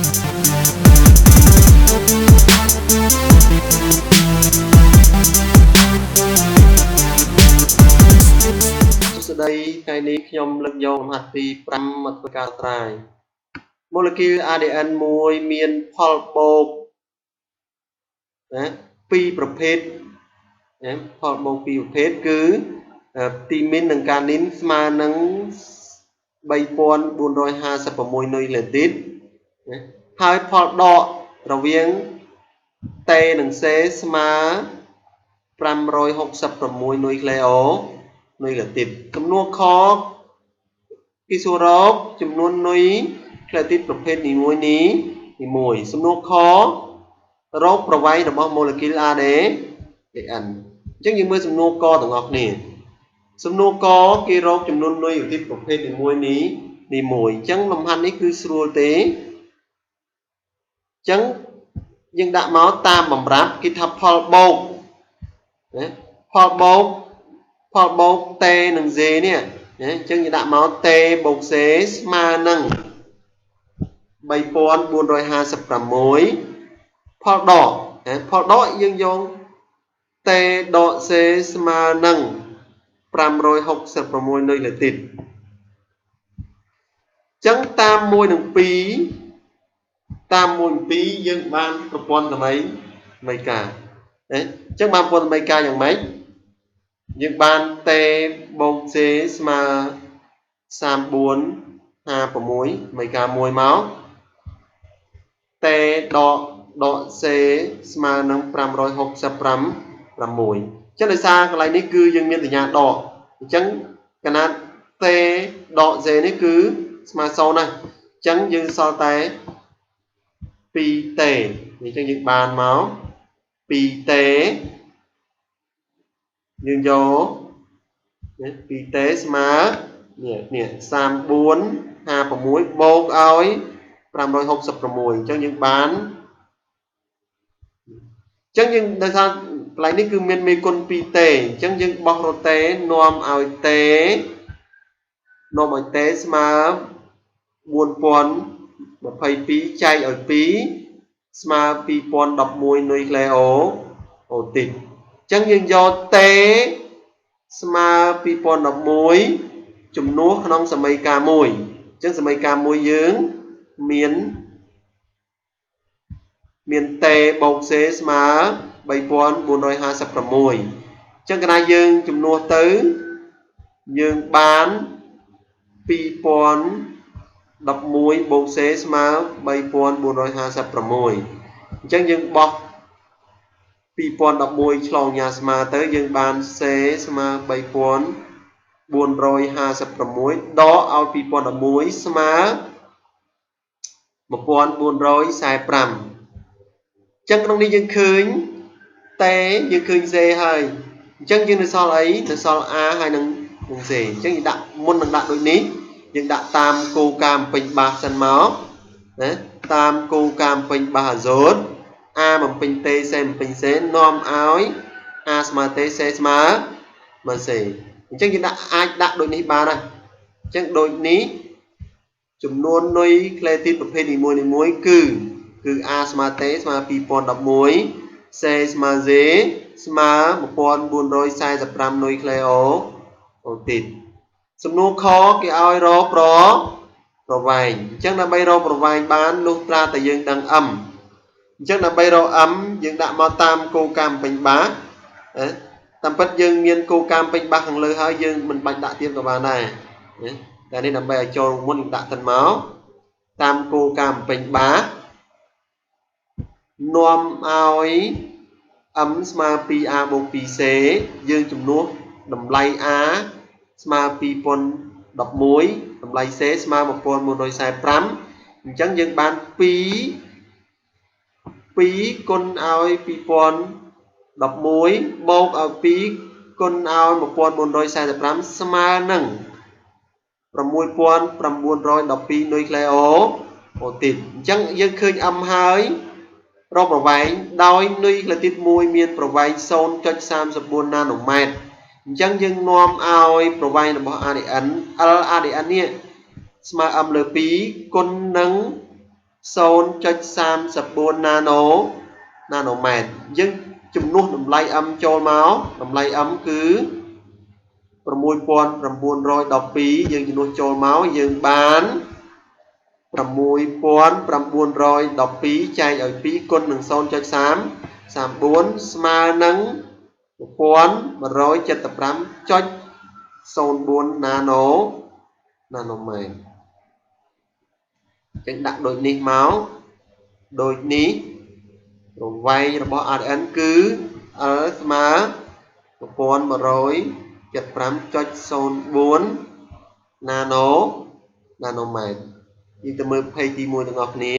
សួស្តីថ្ងៃនេះខ្ញុំលើកយកលំហាត់ទី5មកធ្វើការត្រាយម៉ូលេគុល ADN មួយមានផលបូកណាពីរប្រភេទណាផលបូកពីរប្រភេទគឺទីមីននិងកានីនស្មើនឹង3456នុយក្លេទីតណាហើយផលដករវាង T និង C ស្មើ566នុយក្លេអូនុយក្លេទីតចំនួនខគេសួររកចំនួននុយក្លេទីតប្រភេទនីមួយនេះនីមួយសំណួរខរកប្រវែងរបស់ម៉ូលេគុល ADN អញ្ចឹងយើងមើលសំណួរកទាំងអស់គ្នាសំណួរកគេរកចំនួននុយក្លេទីតប្រភេទនីមួយនេះនីមួយអញ្ចឹងលំហាត់នេះគឺស្រួលទេអញ្ចឹងយើងដាក់មកតាមបំរាប់គេថាផលបូកណាផលបូកផលបូក T និង Z នេះណាអញ្ចឹងយើងដាក់មក T បូក C ស្មើនឹង3456ផលដកណាផលដកយើងយក T ដក C ស្មើនឹង566នុយក្លេទីតអញ្ចឹងតាម1និង2តាម1និង2យើងបានប្រព័ន្ធសម័យមីកាណាអញ្ចឹងបានប្រព័ន្ធសម័យកាយ៉ាងម៉េចយើងបាន T បូក C ស្មើ3456មីកា1មក T ដកដក C ស្មើនឹង566អញ្ចឹងដោយសារកន្លែងនេះគឺយើងមានសញ្ញាដកអញ្ចឹងកណាត់ T ដក C នេះគឺស្មើ0ណាអញ្ចឹងយើងសល់តែ 2T អញ្ចឹងយើងបានមក 2T យើងយក 2T ស្មើនេះនេះ3456បូកឲ្យ566អញ្ចឹងយើងបានអញ្ចឹងយើងដោយសារកន្លែងនេះគឺមានមេគុណ 2T អញ្ចឹងយើងបោះរតេនាំឲ្យ T នាំឲ្យ T ស្មើ4022ចែកឲ្យ2ស្មើ2011នុយក្លេអូអូទីតអញ្ចឹងយើងយក T ស្មើ2011ជំនួសក្នុងសមីការ1អញ្ចឹងសមីការ1យើងមាន T បូក C ស្មើ3456អញ្ចឹងកាលណាយើងជំនួសទៅយើងបាន2011បូក C ស្មើ3456អញ្ចឹងយើងបោះ2011ឆ្លងញ៉ាស្មើទៅយើងបាន C ស្មើ3456ដកឲ្យ2011ស្មើ1445អញ្ចឹងក្នុងនេះយើងឃើញ T យើងឃើញ C ហើយអញ្ចឹងយើងនៅសល់អីនៅសល់ A ហើយនឹង C អញ្ចឹងយើងដាក់មុននឹងដាក់ដូចនេះយើងដាក់តាមគោលការណ៍បំពេញបាសសិនមកណាតាមគោលការណ៍បំពេញបាសអាសូត A បំពេញ T C បំពេញ C នាំឲ្យ A ស្មើ T C ស្មើ C អញ្ចឹងយើងដាក់អាចដាក់ដូចនេះបានដែរអញ្ចឹងដូចនេះចំនួននុយក្លេទីតប្រភេទនីមួយៗគឺ A ស្មើ T ស្មើ2011 C ស្មើ Z ស្មើ1445នុយក្លេអូអូទីតសំណួរខគេឲ្យរកប្រវែងអញ្ចឹងដើម្បីរកប្រវែងបានលុះត្រាតែយើងដឹង M អញ្ចឹងដើម្បីរក M យើងដាក់មកតាមគោលការណ៍បំពេញបាសតាមពិតយើងមានគោលការណ៍បំពេញបាសខាងលើហើយយើងមិនបាច់ដាក់ទៀតក៏បានដែរណាតែនេះដើម្បីឲ្យចូលមុនយើងដាក់ទៅមកតាមគោលការណ៍បំពេញបាសនាំឲ្យ M ស្មើ 2A បូក 2C យើងជំនួសតម្លៃ A ស្មើ2011តម្លៃ C ស្មើ1445អញ្ចឹងយើងបាន2 2គុណឲ្យ2011បូកឲ្យ2គុណឲ្យ1445ស្មើនឹង6912នុយក្លេអូអូទីតអញ្ចឹងយើងឃើញ M ហើយរកប្រវែងដោយនុយក្លេទីតមួយមានប្រវែង 0.34 ណាណូម៉ែត្រអញ្ចឹងយើងនាំឲ្យប្រវែងរបស់ ADN L ADN នេះស្មើ M លើ2គុណនឹង 0.34 ណាណូណាណូម៉ែត្រយើងជំនួសតម្លៃ m ចូលមកតម្លៃ m គឺ6912យើងជំនួសចូលមកយើងបាន6912ចែកឲ្យ2គុណនឹង0.34ស្មើនឹង1175.04ណាណូណាណូម៉ែត្រចឹងដាក់ដូចនេះមកដូចនេះប្រវែងរបស់ ADN គឺ L ស្មើ1175.04ណាណូណាណូម៉ែត្រយើងទៅមើល page ទី1ទាំងអស់គ្នា។